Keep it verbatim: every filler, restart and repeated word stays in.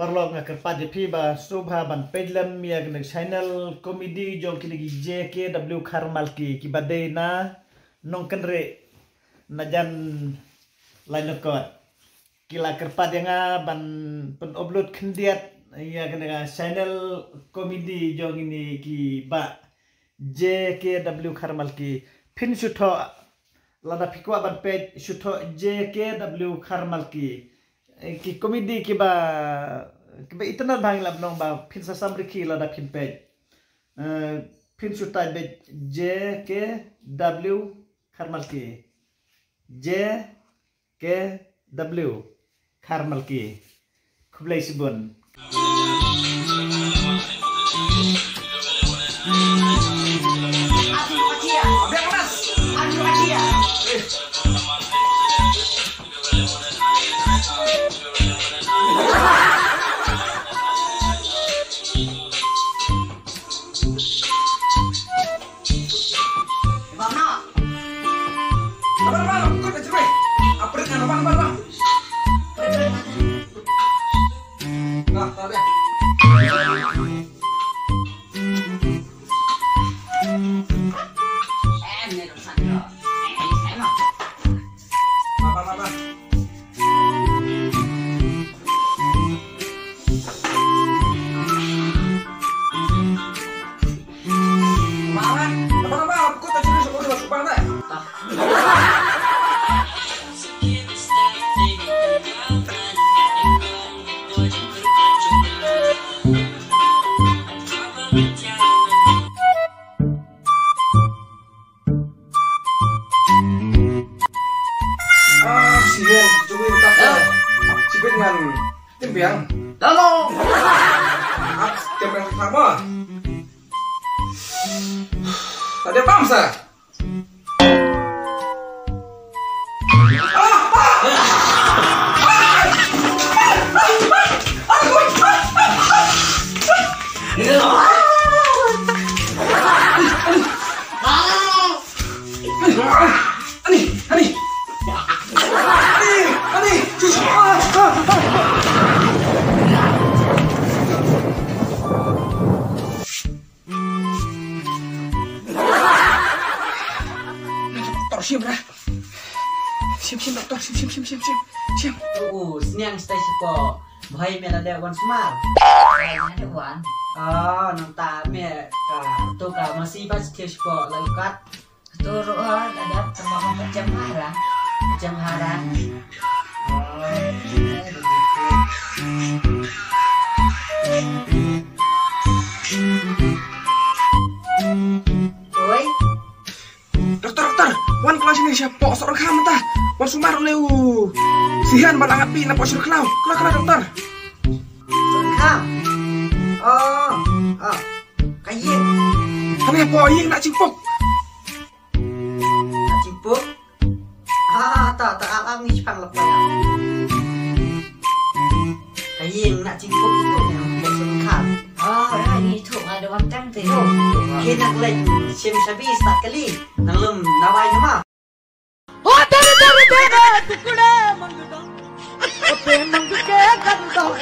Paralok, nga kyrpad ïa phi ba sngewbha ban peit lem ïa kane ka channel comedy jong kine ki J K W Kharmalki kiba dei na Nongkynrih na jan Laitlangkot. Ki la kyrpad ïa nga ban pyn-upload khyndiat ïa kane ka channel comedy jong kine ki bah J K W Kharmalki. Phin shu thoh, lada phi kwah ban peit, shu thoh J K W Kharmalki. Eh, ki comedy kiba, kiba itynnad bha ngi lah ban ong ba phin sa sam rkhie lada phin peit. Eh, phin shu type beit J K W Kharmalki. J K W Kharmalki. Khublei shibun. Bang, no. Bang, bang, bang, ikut aja, weh. Apa dengan bang, bang, bang? Nah, tahu deh. Eh, ini urusan lo. Eh, ini saya mah. Bang, bang, bang, bang. Ah, sian, cumi tak ya. Sibit ngan tim biang. Lalu. Ah, tim biang sama. Tadi pam sa. Ani, ani. Ani, ani. Doktor, shim ra. Shim, shim, doktor, shim, shim, shim, shim, shim. Shim. Oh, sniang stai sipo. Bhai me la de wan sumar. Bhai me la de wan. Ah, nang ta me ka tu ka masi ba stia sipo la kat. Tu ro ada sama ma pecah mara. Pecah mara. Oi. Doktor, doktor, wan khlem shini sha pok sor kham ta. Wan sumar le u. Sihan ba la ngat pi na pok sor khlam. Khlem, khlem, doktor. Sor kham. Oh, oh. Ka ïing. Kane pok ïing na jingpuk. Na jingpuk. Ah, ta, ta, ah, ah, ngi shipang lepas. Ka ïing na jingpuk tu, pok sor kham. Ah, ah, ngi tu, ada wan tang te. Kena lek shim shabi start kali. Nang lum nawai nama. Oh, tare, tare, tare, tukule mandu dong. Ote mandu ke kan dong.